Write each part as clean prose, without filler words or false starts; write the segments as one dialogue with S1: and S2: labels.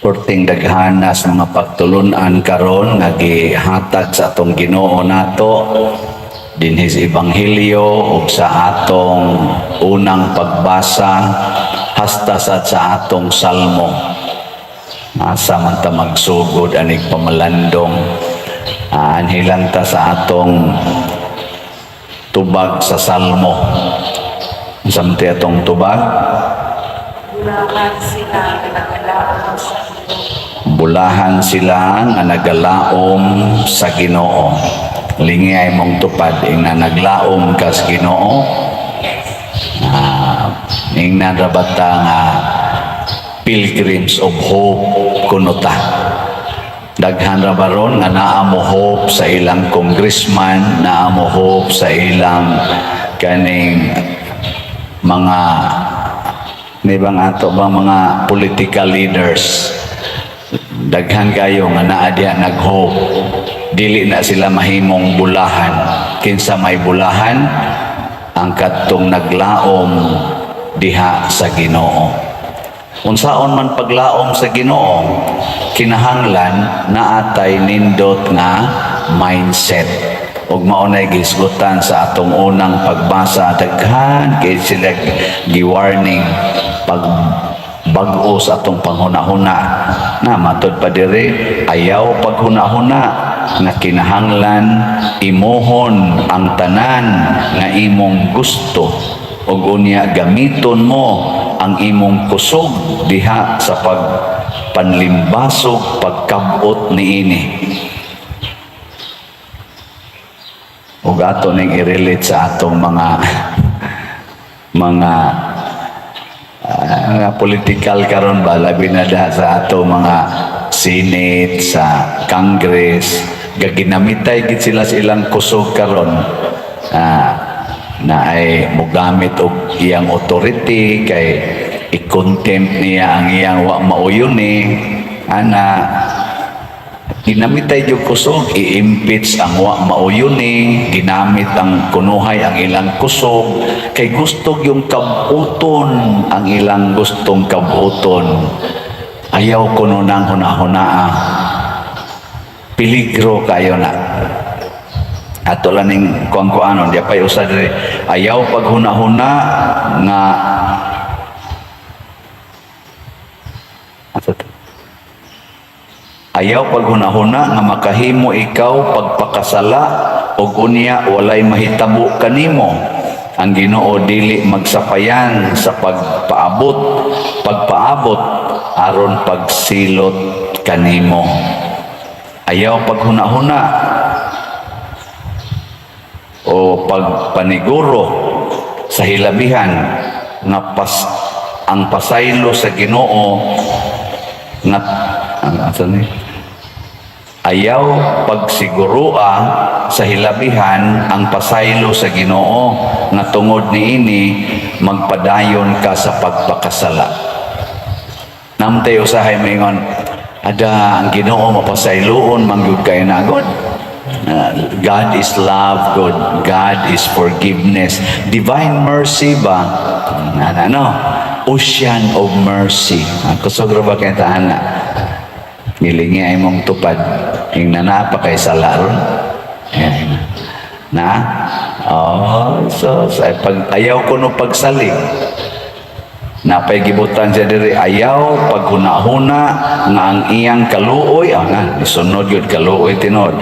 S1: Perting daghana sa mga pagtulunan karon nga gihatag sa atong Ginoo nato dinhi sa Ebanghelyo ug sa atong unang pagbasa hasta sa atong salmo. Asa man ta magsugod anig pamalandong? Anhi lang ta sa atong tubag sa salmo. Unsa man ti atong tubag?
S2: Bulahan sila nga nagalaom sa Ginoo.
S1: Bulahan sila nga nagalaom sa Ginoo. Lingi ay mong tupad ing naglaom ka sa Ginoo. Ingnan ra ba ta nga pilgrims of hope kuno ta? Daghan ra ba ron nga naa mo hope sa ilang congressman, naa mo hope sa ilang kaning mga ni bang ato bang mga political leaders? Daghan kayo nga naa diha nag-hope. Dili na sila mahimong bulahan. Kinsa may bulahan? Ang kadtong naglaom diha sa Ginoo. Unsaon man paglaom sa Ginoo? Kinahanglan naatay nindot nga mindset ug mao nay gihisgutan sa atong unang pagbasa. Daghan kay sila gi-warning pag bag-o sa atong panghuna-huna na matod pa diri, ayaw paghuna-huna nga kinahanglan imuhon ang tanan nga imong gusto ug unya gamiton mo ang imong kusog diha sa pagpanlimbasog, pagkabot niini. Ug ato ning i-relate sa atong mga political karon ba, labi na da sa ato mga Senate, sa Congress, gaginamitay gid sila sa ilang kusog karon na ay mogamit og iyang authority kay i-contempt niya ang iyang wa mauyuni ana. Ginamitay yung kusog, i-impeach ang wa mauyuni, ginamit ang kunuhay ang ilang kusog, kay gusto yung kabuton, ang ilang gustong kabuton. Ayaw kuno nang hunahunaa. Peligro kayo na. Ato lang ning kuang kuanon, di pa usa diri. Ayaw paghuna-huna nga asa to? Ayaw paghunahuna nga makahimo ikaw pagpakasala ug unya walay mahitabo kanimo. Ang Ginoo dili magsapayan sa pagpaabot aron pagsilot kanimo. Ayaw paghunahuna o pagpaniguro sa hilabihan nga ang pasaylo sa Ginoo nga ang asa ni, ayaw pagsigurua sa hilabihan ang pasaylo sa Ginoo nga tungod niini magpadayon ka sa pagpakasala. Namtay usahay maingon, ada ang Ginoo mapasayloon man gyud kay na God. God is love, God. God is forgiveness. Divine mercy ba? Ano, ano? Ocean of mercy. Ang kusog ra ba kay taana? Nilingi ay mong tupad. Ing nanapa kay sala ron. Ayan. Na? Oh, so, sa pag, ayaw ko no pagsalig. Napay gibutan siya diri, ayaw paghuna-huna nga ang iyang kaluoy, nga isunod yun kaluoy tinod.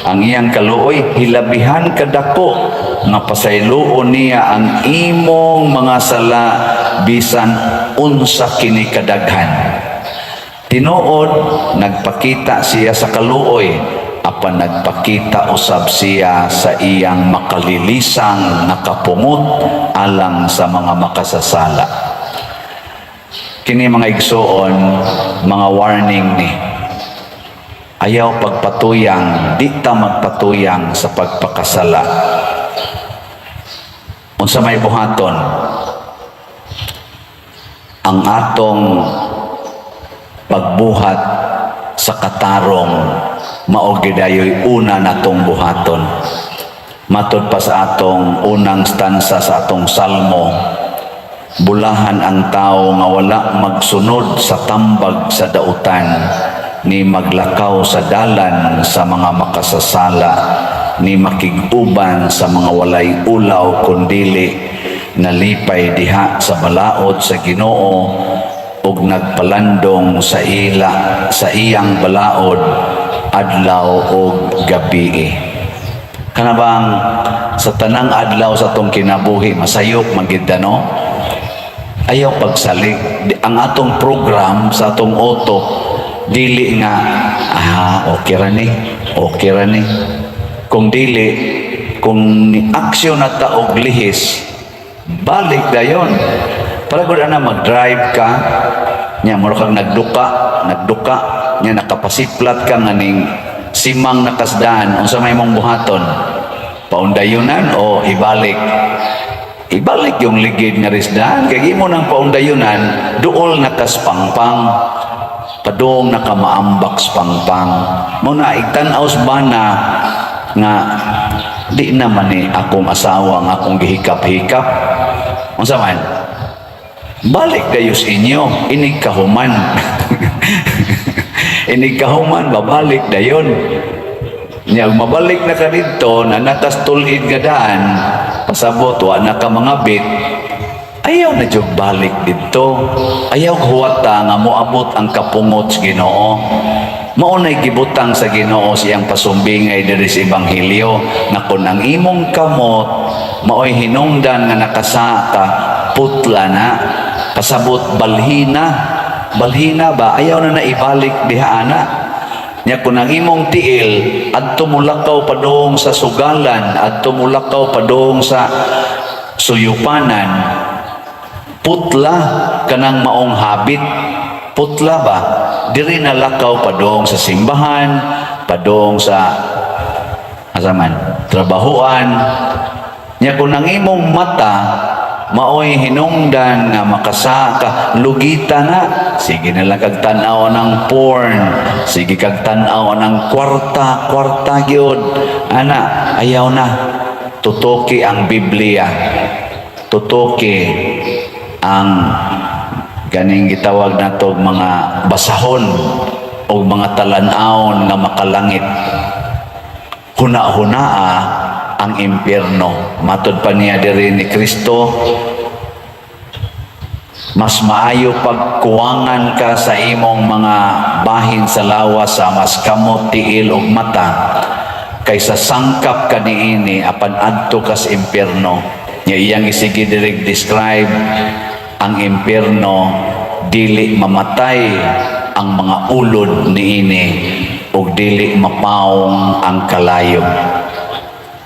S1: Ang iyang kaluoy hilabihan kadako nga pasayloon niya ang imong mga sala bisan unsa kini kadaghan. Tinuod nagpakita siya sa kaluoy, apan nagpakita usab siya sa iyang makalilisang nakapungot alang sa mga makasasala. Kini, mga igsuon, mga warning ni. Ayaw pagpatuyang, di ta magpatuyang sa pagpakasala. Unsa may buhaton? Ang atong pagbuhat sa katarong mao gidayoy una natong buhaton. Matod pa sa atong unang stanza sa atong salmo, Bulahan ang tao nga wala magsunod sa tambag sa dautan, ni maglakaw sa dalan sa mga makasasala, ni makig-uban sa mga walay ulaw, kundili nalipay diha sa balaod sa Ginoo ug nagpalandong sa iyang balaod adlaw ug gabii. Kana bang sa tanang adlaw sa atong kinabuhi, masayop man gid, no? Ayaw pagsalig. Ang atong program sa atong utok, dili nga, "Ah, okay ra ni, okay ra ni." Kung dili, kung ni aksyon na ta og lihis, balik dayon. Para gud ana, mag-drive ka nya, mura kang nagduka nagduka nya, nakapasiplat ka nga ning simang nakasdaan, unsa may mong buhaton? Paundayunan o ibalik? Ibalik yung ligid nga risdaan, kay imo nang paundayunan, duol na kas pangpang, padung na ka maambak sa pangpang. Mao na igtan-aw sa bana nga di naman ni akong asawa nga akong gihikap-hikap, unsa man, balik gayos inyo inig kahuman. Inig kahuman, babalik dayon niya. Mabalik na ka didto na nakas tulid nga daan, pasabot wa na ka mga bit, ayaw na jud balik didto. Ayaw huwata nga moabot ang kapungot sa Ginoo. Mao nay gibutang sa Ginoo siyang pasumbingay diri sa Ebanghelyo nga kun ang imong kamot maoy hinungdan nga nakasaka, putla na. Pasabot, balhina, balhina ba, ayaw na na ibalik diha ana nya. Kung ang imong tiil adto mulakaw padung sa sugalan, adto mulakaw padung sa suyupanan, putla kanang maong habit, putla ba. Diri na lakaw padung sa simbahan, padung sa asa man trabahuan nya. Kung ang imong mata maoy hinungdan nga makasaka, lugita na, sige na lang kag tan-aw ng porn, sige kag tan-aw ng kwarta, kwarta gyud ana, ayaw na. Tutuki ang Biblia, tutuki ang ganing gitawag nato mga basahon o mga talan-awon nga makalangit. Huna-hunaa ang impyerno. Matod pa niya diri ni Kristo, mas maayo pagkuwangan ka sa imong mga bahin sa lawas sa mas kamot, tiil ug mata, kaysa sangkap ka niini apan adto ka sa impyerno. Nya iyang isige diri describe ang impyerno, dili mamatay ang mga ulod niini ug dili mapawong ang kalayo.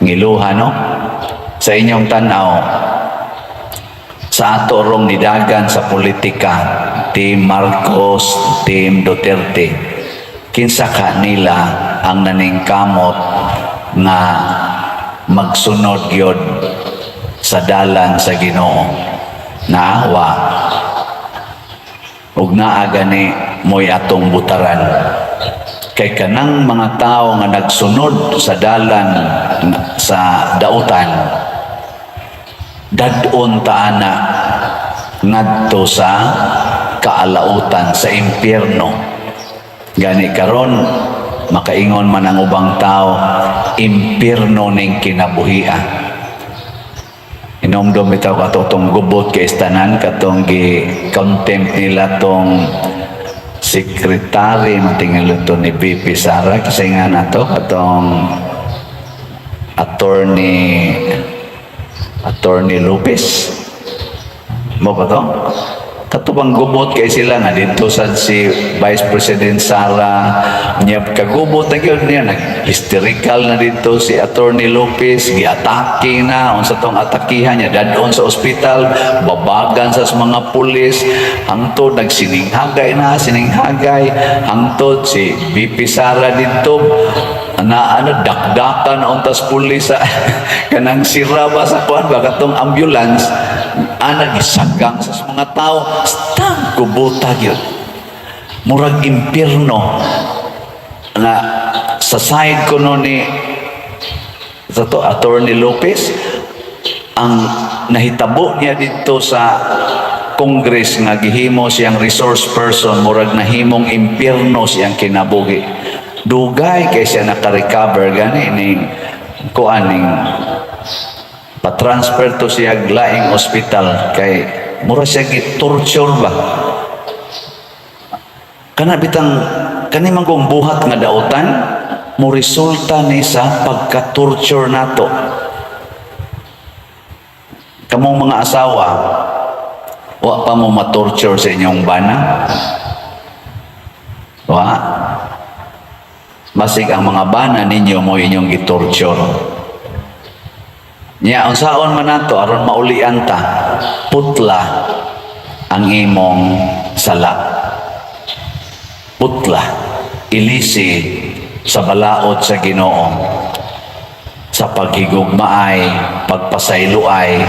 S1: Ngiluha, no? Sa inyong tan-aw, sa ato rong nidagan sa politika, Team Marcos, Team Duterte, kinsa ka nila ang naningkamot nga magsunod gyud sa dalan sa Ginoo? Naawa ug naa gani mo'y atong butaran, kay kanang mga tao nga nagsunod sa dalan sa dautan, dad-on ta ana ngadto sa kaalautan, sa impyerno. Gani karon, makaingon man ang ubang tao, impyerno ning kinabuhia. Inomdom bitaw kato tong gubot kay istanan, katong gi contempt nila tong sekretary matingalo to ni VP Sara, kasi nga nato katong Attorney Lopez mo ba to, kato bang gubot kay sila nga dito sa si Vice President Sara niya, kagubot na gyud niya, nag hysterical na dito si Attorney Lopez, giatake na, unsa tong atakihan niya, dadon sa ospital, babagan sa mga pulis, hangtod nagsininghagay na sininghagay, hangtod si VP Sara dito na ano, dakdakan untas pulis sa kanang sira ba sa kuan ba, katong ambulance ana, gisagang sa mga tao. Stang kubuta gyud, murag impierno nga sa side ko no ni sa to Attorney Lopez ang nahitabo niya dito sa Congress nga gihimo siyang resource person, murag nahimong impierno siyang kinabuhi. Dugay kay siya naka-recover gani ning kuan ning pa-transfer to siya laing ospital kay mura siya gi-torture ba. Kana bitang kani man kong buhat nga dautan mo resulta ni sa pagka-torture nato. Kamong mga asawa, wa pa mo ma-torture sa inyong bana? Wa. Basig ang mga bana ninyo mo inyong gitorture. Nya unsaon man nato aron maulian ta? Putla ang imong sala. Putla, ilisi sa balaod sa Ginoo sa paghigugmaay, pagpasayloay,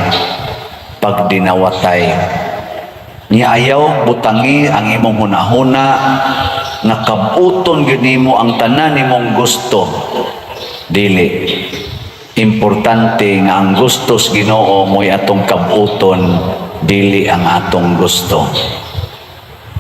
S1: pagdinawatay. Nya ayaw butangi ang imong hunahuna nga kabuton gyud nimo ang tanan nimong gusto. Dili. Importante nga ang gusto sa Ginoo mo'y atong kabuton, dili ang atong gusto.